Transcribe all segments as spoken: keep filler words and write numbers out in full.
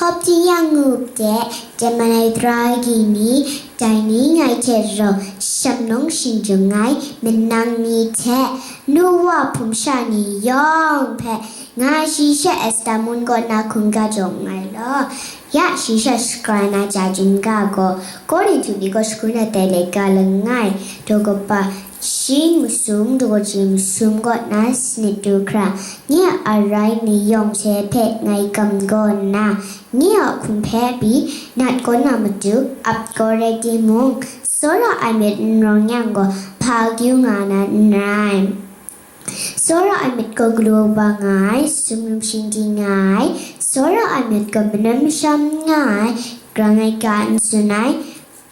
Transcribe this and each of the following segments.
Hkawp jin yang ngu de, Jemana tara agyi ni, dai ni ngai hte rau shanglawng shingjung ai manang ni hte, nu wa hpung sha ni yawng hpe, nga shi she Esta mun kaw na hkungga jaw nngai law. Ya shi she shakra na ja jum ga gaw, Korinhtu ni kaw shagun ai dai leka langai, daw kaba shi masum, daw kaji masum kaw na sanit du hkra, nye a arai ni yawng she hpe ngai gam gaw nna, nye a hkum hpe pyi nat kaw na matu ap kau rai timung, tsawra ai myit n rawng yang gaw, hpa akyu nga na n rai. Tsawra ai myit gaw galu ba nga ai, sumlum shingdi nga ai, tsawra ai myit gaw manam masham nga ai, grang ai ga n tsun ai,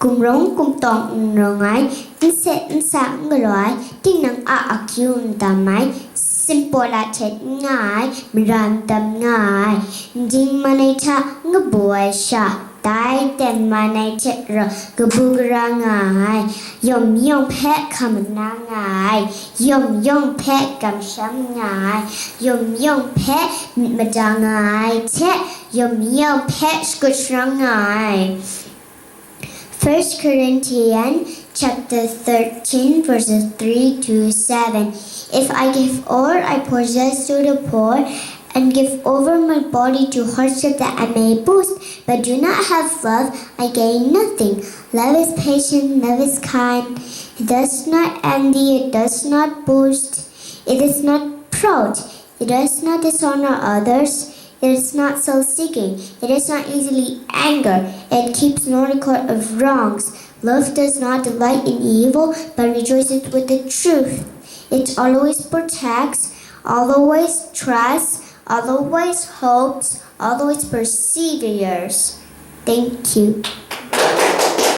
gumrawng gumtawng n rawng ai, n set n sa n galaw ai, tinang a akyu n dam ai, simpola htet n nga ai, mara n dam nga ai, nding man ai hta n kabu ai sha, dai ten man ai hte rau kabu gara nga ai, yawm yawng hpe hkam na nga ai, yawm yawng hpe kamsham nga ai, yawm yawng hpe myit mada nga ai hte, yawm yawng hpe shakut sharang nga ai. First Corinthians chapter thirteen, verses three to seven. If I give all I possess to the poor and give over my body to hardship that I may boast, but do not have love, I gain nothing. Love is patient, love is kind. It does not envy, it does not boast, it is not proud, it does not dishonor others, it is not self seeking, it is not easily angered, it keeps no record of wrongs. Love does not delight in evil, but rejoices with the truth. It always protects, always trusts, always hopes, always perseveres. Thank you.